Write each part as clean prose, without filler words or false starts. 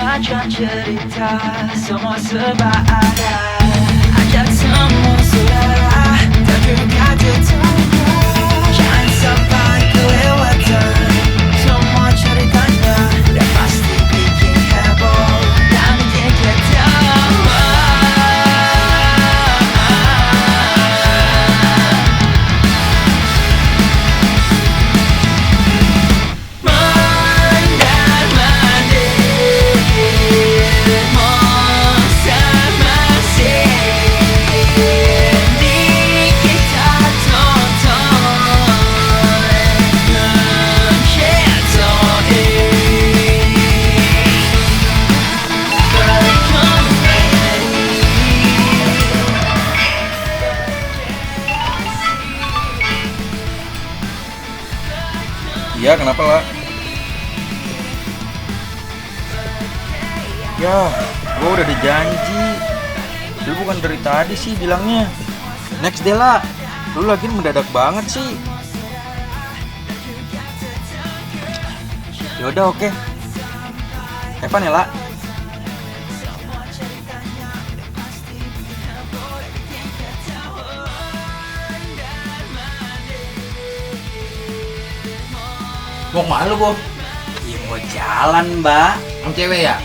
Macam cerita semua serba ada. Ajak semua saudara, tapi bukan tetangga. Jangan sampai kelewatan semua ceritanya. Dan pasti bikin heboh dan bikin ketawa. Iya, kenapa lah? Ya, gua udah dijanji. Lu bukan dari tadi sih bilangnya. Next deh lah. Lu lagi mendadak banget sih. Yaudah oke. Evan ya lah. Mau kemana lu, Bo? Ya mau jalan, Mbak. Sama cewek ya?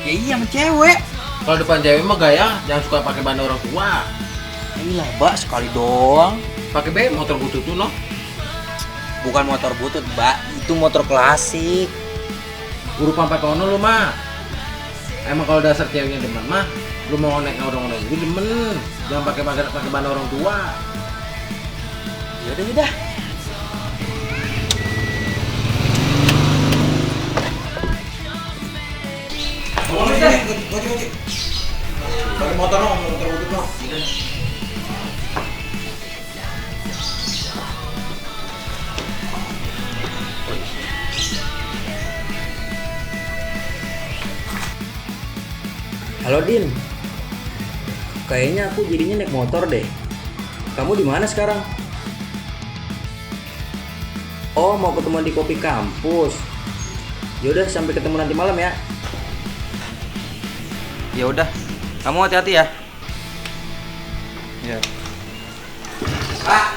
Ya iya sama cewek. Kalau depan cewek mah gaya, jangan suka pakai ban orang tua. Iya, Mbak, sekali doang. Pakai motor butut tuh, no? Bukan motor butut, Mbak. Itu motor klasik. Guru pampai kono lu mah. Emang kalau dasar ceweknya demen mah, lu mau naik orang-orang itu demen. Jangan pakai ban orang tua. Yaudah, yaudah. Pakai motor no, motor butut no. Halo Din, kayaknya aku jadinya naik motor deh. Kamu di mana sekarang? Oh, mau ketemuan di kopi kampus. Yaudah, sampai ketemu nanti malam ya. Ya udah, kamu hati-hati ya. Ya. Pak,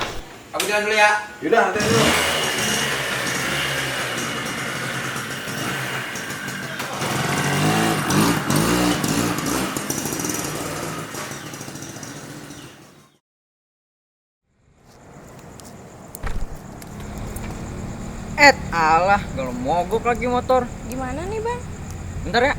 aku jalan dulu ya. Yaudah, nanti dulu. Alah, kalau mogok lagi motor. Gimana nih bang? Bentar ya.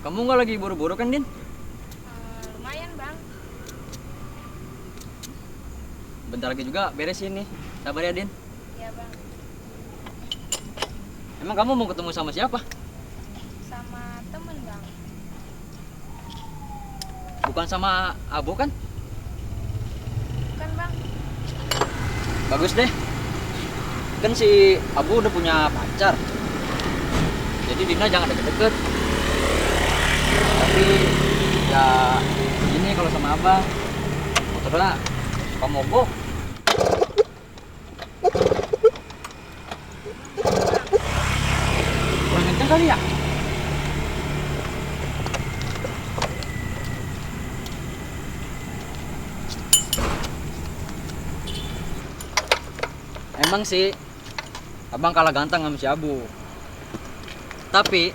Kamu nggak lagi buru-buru kan, Din? Lumayan bang. Bentar lagi juga beres ini. Sabar ya, Din. Iya bang. Emang kamu mau ketemu sama siapa? Sama temen bang. Bukan sama Abu kan? Bukan bang. Bagus deh. Kan si Abu udah punya pacar. Jadi Dina jangan deket-deket. Tapi ya gini kalau sama abang motornya suka mogok. Kurang kenceng kali ya? Emang sih abang kalah ganteng sama si Abu. Tapi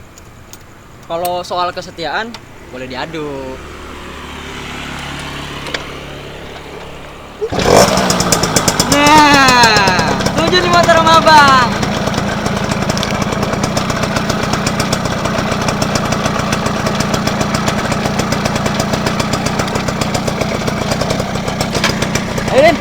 kalau soal kesetiaan boleh diadu. Nah, setuju nih motor sama abang. Ayo, Din.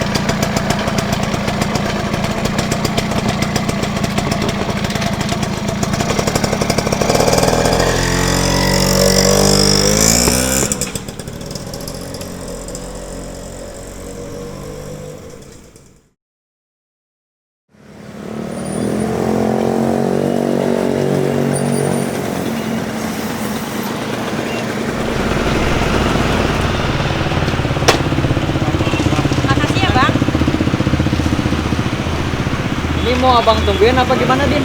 mau abang tungguin apa gimana, Din?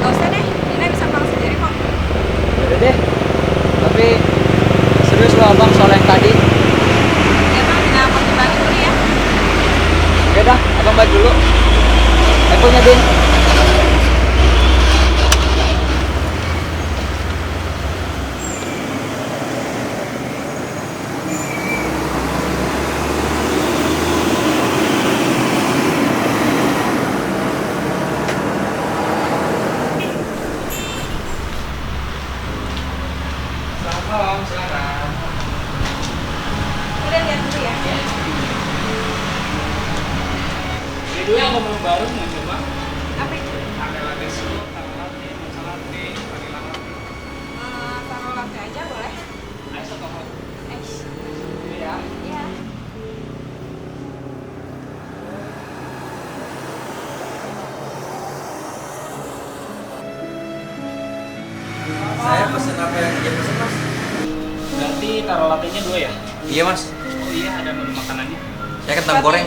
Gak usah deh, Dina bisa pulang sendiri kok. Udah deh. Tapi serius lo abang soal yang tadi. Ya bang, Dina aku balik dulu ya. Ya dah, abang balik dulu. Ekonya, Din. Udah lihat dulu ya. Itu yang ngomong baru mau coba Apa itu? ada latte susu, ada latte, mocha latte, vanilla latte. Taruh latte aja boleh? Ayo satu hot. Ini ya. Iya. Saya pesen apa yang dia pesen mas? Berarti taruh latte-nya 2 ya? Iya mas, Oh iya, ada menu makanannya. saya kentang goreng.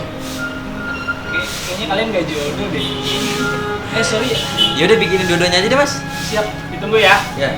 Oke, kayaknya kalian gak jodoh deh. Sorry ya. Yaudah bikinin dua-duanya aja deh mas. Siap, ditunggu ya. Ya.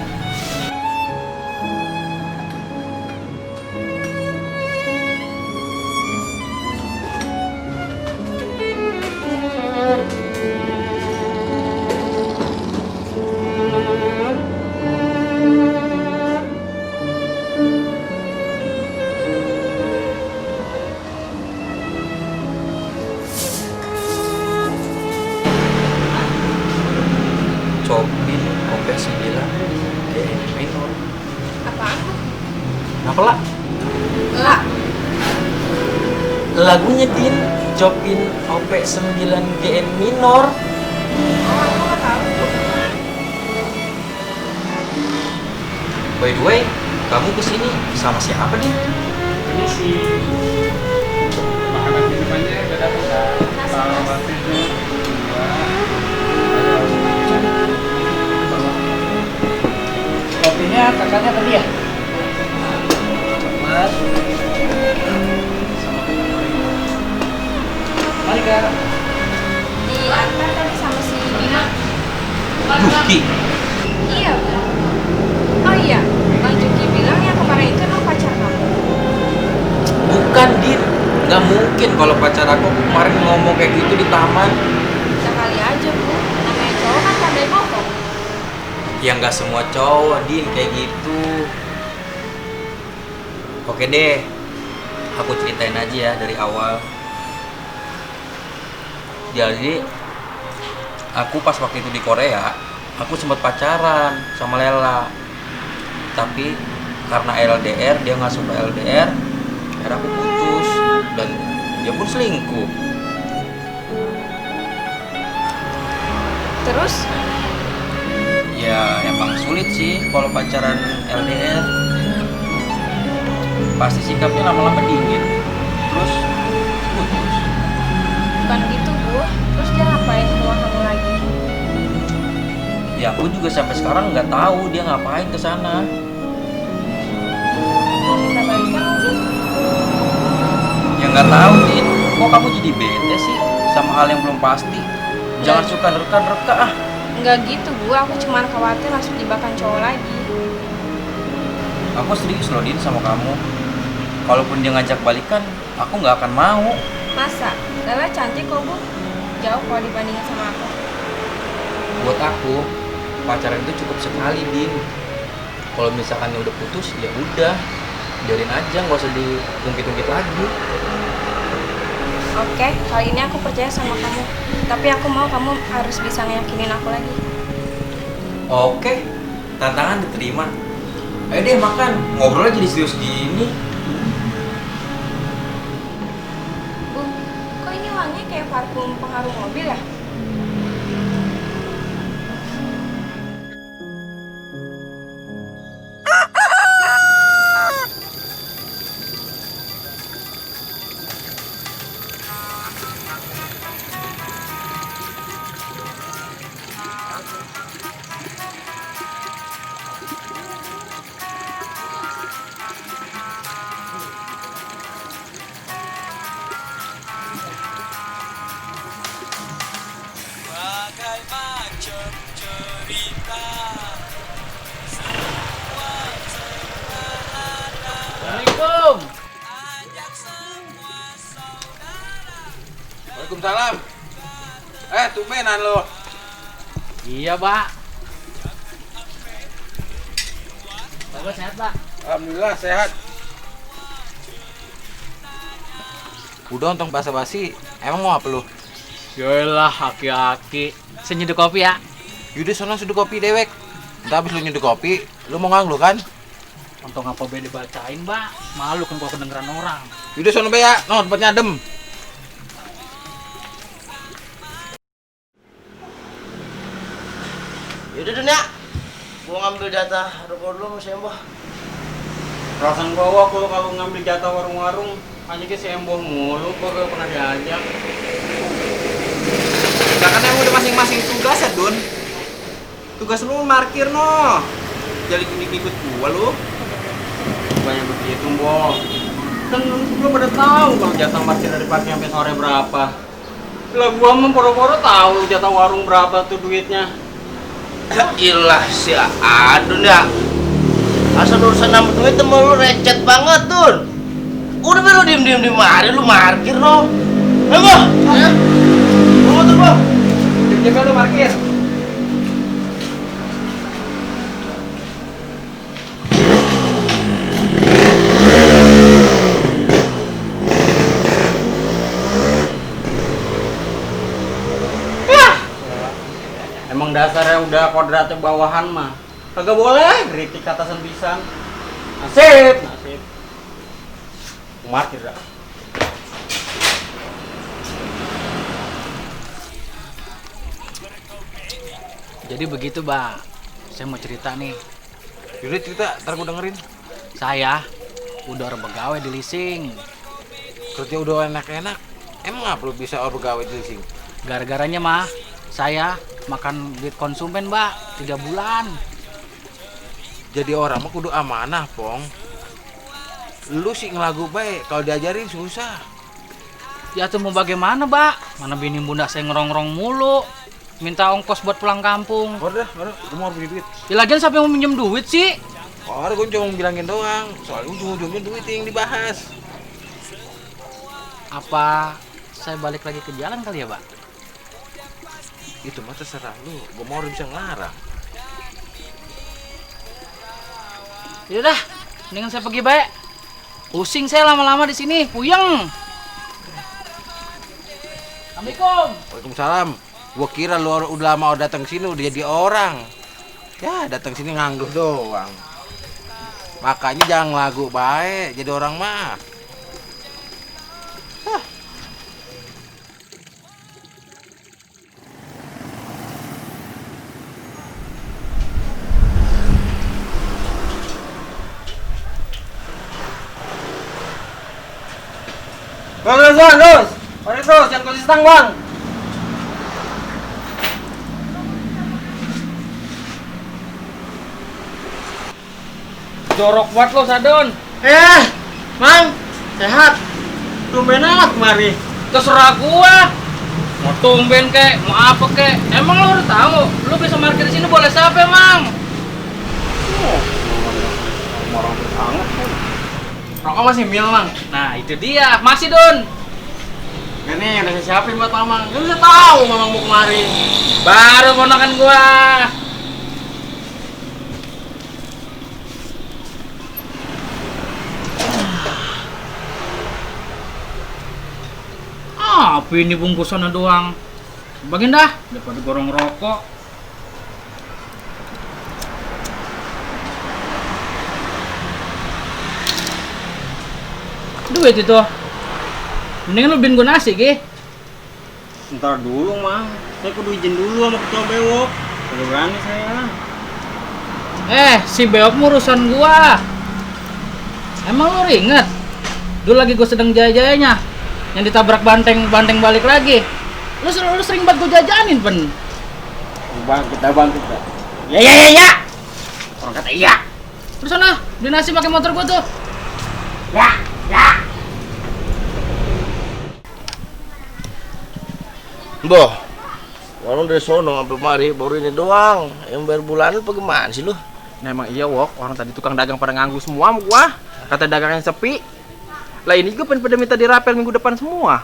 Copin, Ope 9, GN minor. Apaan? Kenapa lah? Lah. Lagunya Din, Chopin OP 9 GN minor. Oh, aku nggak tahu. By the way, kamu kesini sama siapa Din? Ini sih makanan minumannya udah dapet kan? Taruh latte-nya 2. Kopinya kakaknya tadi ya? Mas, Mari kak. Diantar tadi sama si Dina. Juki. Iya, Bang. Oh iya, Bang Juki bilang yang kemarin itu emang pacar kamu. Bukan Din, nggak mungkin kalau pacar aku kemarin ngomong kayak gitu di taman. Sekali aja, Bu. Namanya cowok kan pandai bohong. Ya nggak semua cowok Din kayak gitu. Oke deh, aku ceritain aja ya dari awal. Jadi aku pas waktu itu di Korea, aku sempat pacaran sama Lela. Tapi karena LDR, dia nggak suka LDR, akhirnya aku putus dan dia pun selingkuh. Terus, Ya emang sulit sih kalau pacaran LDR. Pasti sikapnya lama-lama dingin. Terus putus. bukan gitu, Bu. Terus dia ngapain ke rumah kamu lagi? Ya aku juga sampai sekarang nggak tahu dia ngapain ke sana. Mau minta balikan mungkin? Ya nggak tahu Din. Kok kamu jadi bete sih sama hal yang belum pasti? Jangan suka nerka-nerka ah. Enggak gitu, Bu. Aku cuma khawatir langsung jebakan cowok lagi. Aku serius loh Din sama kamu. Kalaupun dia ngajak balikan, aku nggak akan mau. Masa? Lela cantik kok, Bu. Jauh kalau dibandingin sama aku. Buat aku, pacaran itu cukup sekali Din. Kalau misalkan udah putus, ya udah, biarin aja, nggak usah diungkit-ungkit lagi. Oke, kali ini aku percaya sama kamu. Tapi aku mau kamu harus bisa ngeyakinin aku lagi. Oke, tantangan diterima. Ayo deh makan, ngobrol aja di serius gini. Bu, kok ini wanginya kayak parfum pengharum mobil ya? Assalamualaikum. Waalaikumsalam. Tumbenan lo. Iya, Pak. Bapak sehat, Pak? Alhamdulillah sehat. Udah untung basa-basi. Emang mau apa lu? Yalah, aki-aki. Saya nyeduh kopi ya. Yaudah sono seduh kopi dewek. Entar abis lu nyeduh kopi, lu mau nganglu kan? Untung apa beda bacain, Mbak. Malu kan kalau kedengeran orang. Yaudah sono be ya. No, tempatnya adem. Yaudah Dun ya, gua ngambil jatah rokok dulu sama si Emboh. Perasaan gua kalau ngambil jatah warung-warung hanya ke si Emboh mulu, gua gak pernah diajak. Lah kan emang udah masing-masing tugas ya, Dun. Tugas lu markir no. Jadi ikut gua lu. Banyak begitu, Boh. Kan lu pada tahu kalau jatah parkir dari pagi sampai sore berapa. Lah gua mah poro-poro tahu jatah warung berapa tuh duitnya. Ilah si Adun ya. Asal urusan nama duit sama lu recet banget, Dun. Udah be lu diem-diem di mari lu markir no. Emboh, ya. Lu motor, Boh. Diem-diem lu parkir. Emang dasarnya udah kodratnya bawahan mah kagak boleh kritik atasan pisan. Nasib. Markir dah. Jadi begitu, Mbak. Saya mau cerita nih. Yaudah cerita, ntar gua dengerin. Saya udah orang pegawai di leasing. Kerja udah enak-enak. Emang apa lu bisa orang pegawai di leasing? Gara-garanya mah saya makan duit konsumen, Mbak, 3 bulan. Jadi orang mah kudu amanah, Pong. Lu sih ngelagu baik, kalau diajarin susah. Ya tuh mau bagaimana, Mbak? Mana bini bunda saya ngerong-ngerong mulu. Minta ongkos buat pulang kampung. Udah, lu mau punya duit. Ya lagian siapa yang mau minjem duit sih? Gue cuma bilangin doang, soalnya ujung-ujungnya duit yang dibahas. Apa saya balik lagi ke jalan kali ya, Mbak? Itu mah terserah lu, gue mau bisa ngelarang. Yaudah, mendingan saya pergi baik. Pusing saya lama-lama di sini, puyeng. Assalamualaikum. Waalaikumsalam. Gue kira lu udah lama datang sini udah jadi orang. Ya datang sini nganggur doang. Makanya jangan lagu baik jadi orang mah. Terus. Mari terus, jangan kasih stang, Bang. Jorok buat lo, Sadon. Mang, sehat. Tumben amat kemari. Terserah gua. Mau tumben kek, mau apa kek. Emang lo udah tahu, lo bisa parkir di sini boleh siapa, Mang? Orang banget. Rokok masih mil, Mang. Nah, itu dia. Masih, Don. Ini udah saya siapin buat Mamang. Lu udah tahu Mamang mau kemari. Baru ponakan gua. Apa ini bungkusannya doang? Bagian dah, daripada gorong rokok. Duit itu. Mendingan lu bikin gue nasi, Ki. Ntar dulu, Mang. Saya kudu izin dulu sama ketua bewok. Udah berani saya. Si bewok urusan gua. Emang lu inget? Dulu lagi gue sedang jaya-jayanya yang ditabrak banteng balik lagi. Lu sering banget gue jajanin, Pen. Kita bangkit, Pak. Ya. Orang kata iya. Terus sana, beli nasi pakai motor gua tuh. Ya. Boh, warung dari sono sampai mari baru ini doang. Yang bayar bulanan apa gimana sih lu? Nah emang iya Wok, orang tadi tukang dagang pada nganggu semua sama gua. Kata dagangnya sepi. Lah ini juga pada minta dirapel minggu depan semua.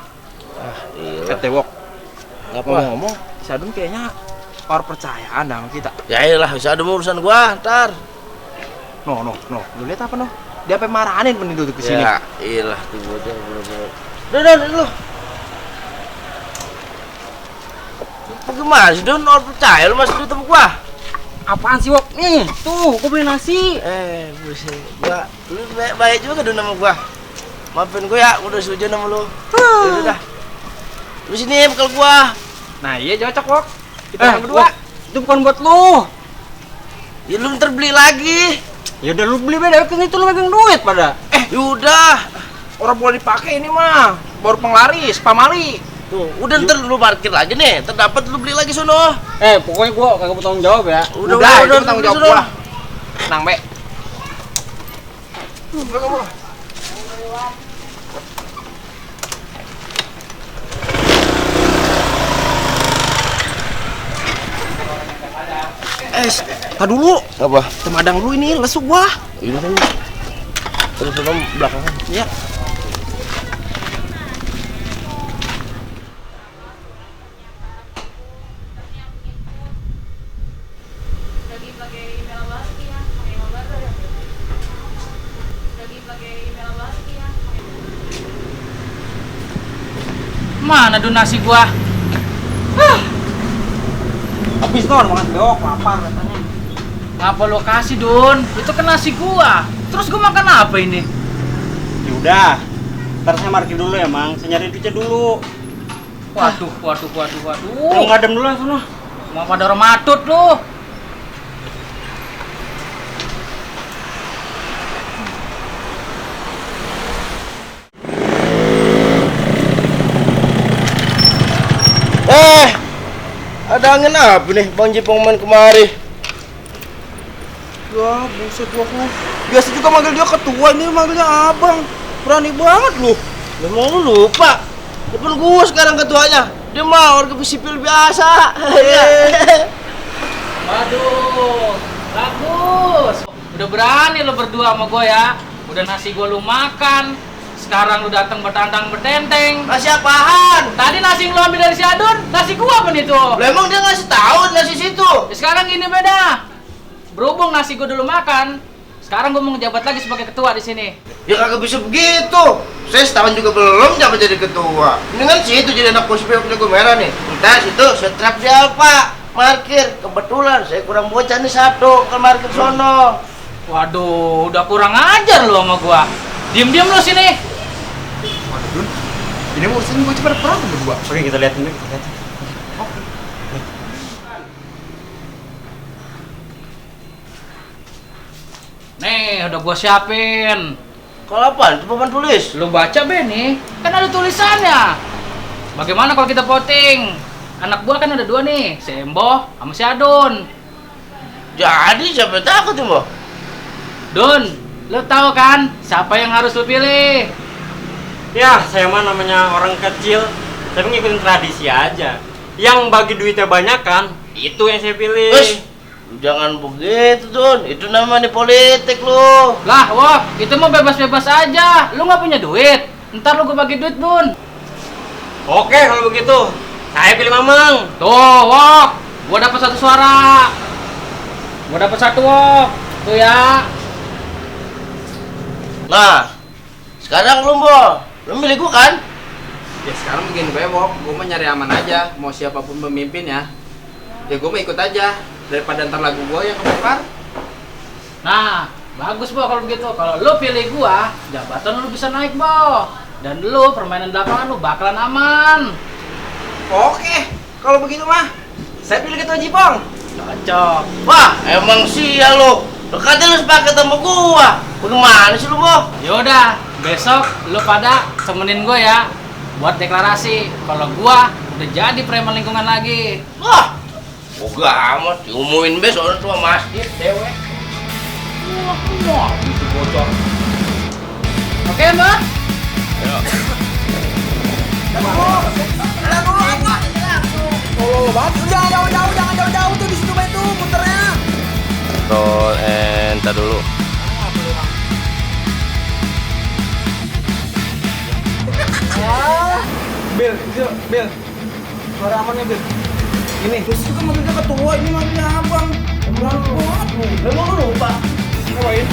Kata Wok. Ngomong-ngomong, si Adun kayaknya orang percayaan dah sama kita. Ya iyalah, bisa ada urusan gua, ntar. No. Lu lihat apa no? Dia apa marahin penduduk di sini? Ya iyalah, tuh bocah bener-bener. Udah lu. Bagaimana sih Don? Orang percaya lu masih duit sama gua? Apaan sih Wok? Nih, tuh gua beli nasi. Buset. Lu baik juga Don sama gua. Maafin gua ya, gua udah setuju sama lu. Udah. Lu sini bekal gua. Nah iya cocok Wok. Kita berdua. Wok, itu bukan buat lu. Ya lu ntar beli lagi. Ya udah lu beli beda, kan itu lu megang duit pada. Yaudah. Orang boleh dipakai ini mah. Baru penglaris, pamali. Tuh, udah ntar lu parkir lagi nih. Ntar dapat lu beli lagi sono. Pokoknya gua kagak bertanggung jawab ya. Udah, itu tanggung jawab gua. Tenang, Be. Tadi dulu. Apa? Temadang dulu ini lesuk gua. Ini kan. Terus sono belakangan. Iya. Mana donasi gua? Habis Don, makan beok, lapar katanya. Ngapa lo kasih, Dun? Itu kan nasi gua. Terus gua makan apa ini? Yaudah, ntar saya markir dulu ya Mang, saya nyari duitnya dulu. Waduh. Lu ngadem dulu sono. Mau pada orang matut lu. Ada angin apa nih Bang Jipong main kemari? Wah, buset Wok lu. Biasa juga manggil dia ketua, ini manggilnya abang. Berani banget lu. Memang lu lupa. Depan gua sekarang ketuanya. Dia mah warga sipil biasa. Waduh, bagus. Udah berani lo berdua sama gua ya. Udah nasi gua lu makan. Sekarang lu datang bertandang bertenteng. Nasi apaan? Tadi nasi yang lu ambil dari si Adun, nasi gua apa nih tuh? Lah emang dia ngasih tahu nasi situ. Sekarang gini beda. Berhubung nasi gua dulu makan, sekarang gua mau ngejabat lagi sebagai ketua di sini. Ya kagak bisa begitu. Saya setahun juga belum dapat jadi ketua. Ini kan situ jadi anak kuspil punya gue merah nih. Entah situ setrap dia Pak. Markir. Kebetulan saya kurang bocah nih satu ke markir sono. Waduh, udah kurang ajar lu sama gua. Diam-diam lu sini. Waduh, Dun. Ini urusan gua coba perang berdua. Oke, kita lihat dulu. Nih, udah gua siapin. Kalau apaan? Itu papan tulis. Lu baca Benny, kan ada tulisannya. Bagaimana kalau kita voting? Anak gua kan ada dua nih, si Embo sama si Adun. Jadi siapa takut tuh, Mbak? Dun, lu tahu kan siapa yang harus lu pilih? Ya, saya mah namanya orang kecil, tapi ngikutin tradisi aja. Yang bagi duitnya banyak kan, itu yang saya pilih. Jangan begitu, Dun. Itu namanya politik lu. Lah, Wok, itu mau bebas-bebas aja. Lu nggak punya duit, ntar lu gua bagi duit, Dun. Oke, kalau begitu, saya pilih Mamang. Tuh, Wok, gua dapat satu suara. Gua dapat satu, Wok. Tuh ya. Nah, sekarang lu, Mbok. Lu milih gua kan? Ya sekarang begini Be, Wok. Gua mah nyari aman aja. Mau siapapun pemimpin ya. Ya gua mah ikut aja. Daripada ntar lagu gua yang kebakar. Nah, bagus, Bo, kalau begitu. Kalau lu pilih gua, jabatan lu bisa naik, Bo. Dan lu permainan belakangan lu bakalan aman. Oke, kalau begitu mah saya pilih ketua Jipong. Cocok. Wah, emang sial lu. Katanya lu sepakat sama gua. Bagaimana sih lu, Mbok? Yaudah, besok lu pada temenin gua ya buat deklarasi kalau gua udah jadi preman lingkungan lagi. Wah, boga amat. Diumumin besok orang tua masjid, dewe. Wah, itu bocor. Oke, Mbak? Ayo. Oh, jauh tuh di situ tuh muternya. Roll and tar dulu. Bil. Suara amannya, Bil. Ini. Terus itu kan mobilnya ketua, ini mobilnya abang. Beneran banget nih. Emang lu lupa? Ngapain?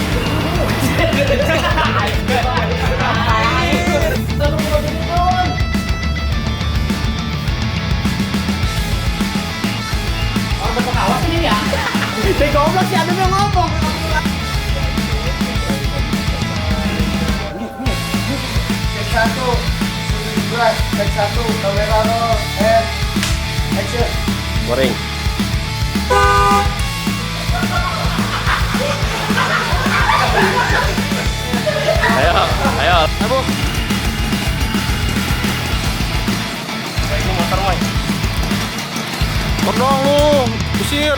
Goblok sih, ada yang ngomong. Cek satu, kamera roll, and action. Boring. Ayo. Abu. Ini motor, Moy. Tolong lu, usir.